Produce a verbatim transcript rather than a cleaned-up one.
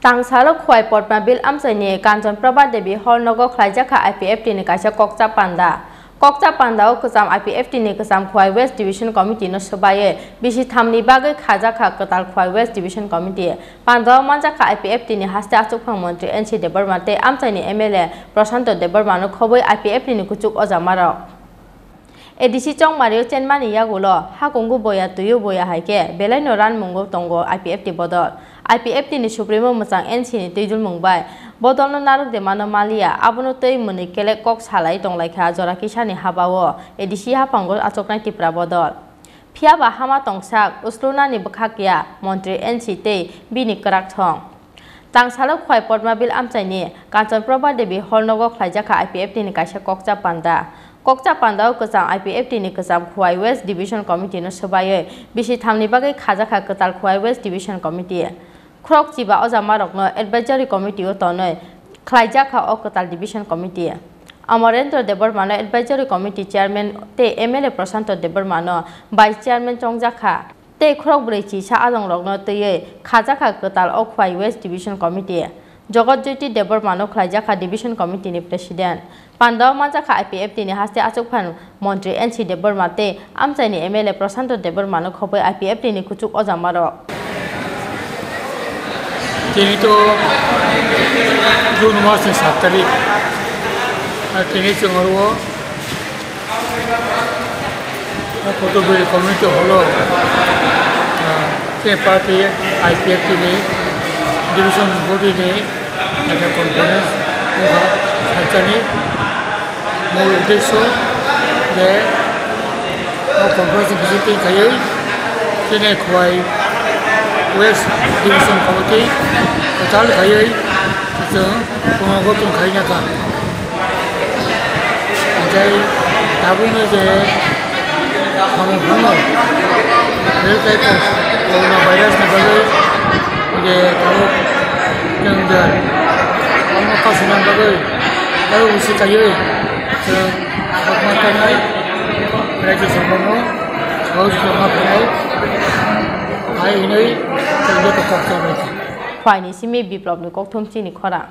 Tangsalo Khwai Potmabil amchaini Kanchan Prabha Devi Hall nogo khlaijakha I P F T ni kaisa kokcha panda. Kokcha panda o kwcham I P F T ni kwcham Khwai West Division Committee no swbaiwi bisi thamni bagwi khajakha kwtal Khwai West Division Committee. Panda o manjakha I P F T ni haste achukphang montri N C Debbarma tei amchaini M L A Prashanto Debbarma no khobwi I P F T ni kuchuk ojamarok. A D C chongmario chenmani yagulo hakungo boya, twio boya hai khe belaino ranmungo tongo I P F T bodol. I P F T ni supremo mwchang N C ni twijulmung bai bodolno narwk de mano maliya, abono tei mwnwi kelek kok salai tonglaikha jora kisani habao A D C haphango achuknai Tipra bodol. Phiyaba hama tongsak uslunani bwkhak ya montri N C tei bini kwrak thong. Tangsalo Khwai Potmabil amchaini Kanchan Prabha Devi Hall nogo khlaijakha I P F T ni kaisa kokcha panda. Kokcha panda o kwcham I P F T ni kwcham Khwai West Division Committee no swbaiwi bisi thamni bagwi khajakha kwtal Khwai West Division Committee. Khorok chiba ojamarokno Advisory Committee o tonwi khlaijakha o kwtal Division Committee. Amarendra Debbarma no Advisory Committee Chairman tei M L A Prashanto Debbarma no Vice Chairman chongjakha. Tei khorok brwi chisa alongrokno twiwi khajakha kwtal o Khwai West Division Committee. Jagat Jyoti Debbarma no khlaijakha Division Committee ni President. Panda o manjakha I P F T ni haste achukphang montri N C Debbarma tei amchaini M L A Prashanto Debbarma no khobwi I P F T ni kuchuk ojamarok. Tini to June mas ni sat tarik. Ar tini chwng oro O Kotobwili community hall o, ah, khe party I P F T ni division body ni, ah, conference wngkha, salsani mol uddesyo je o conference ni bisingtwi khaiwi chini Khwai West Division Committee kwtal khaiwi chwng punogoton khaina kha. Hingke tabukno je samung phano rel tei corona virus ni bagwi je tabuk chwng je omo kasuna bagwi tabuk bisi kaiwi chwng kokma tongnai raijyo sabhano sahojogita ma khainai hai hinwi chwng joto kok cha bai kha. Khwaini simi Biplobni kokthum chini khorang.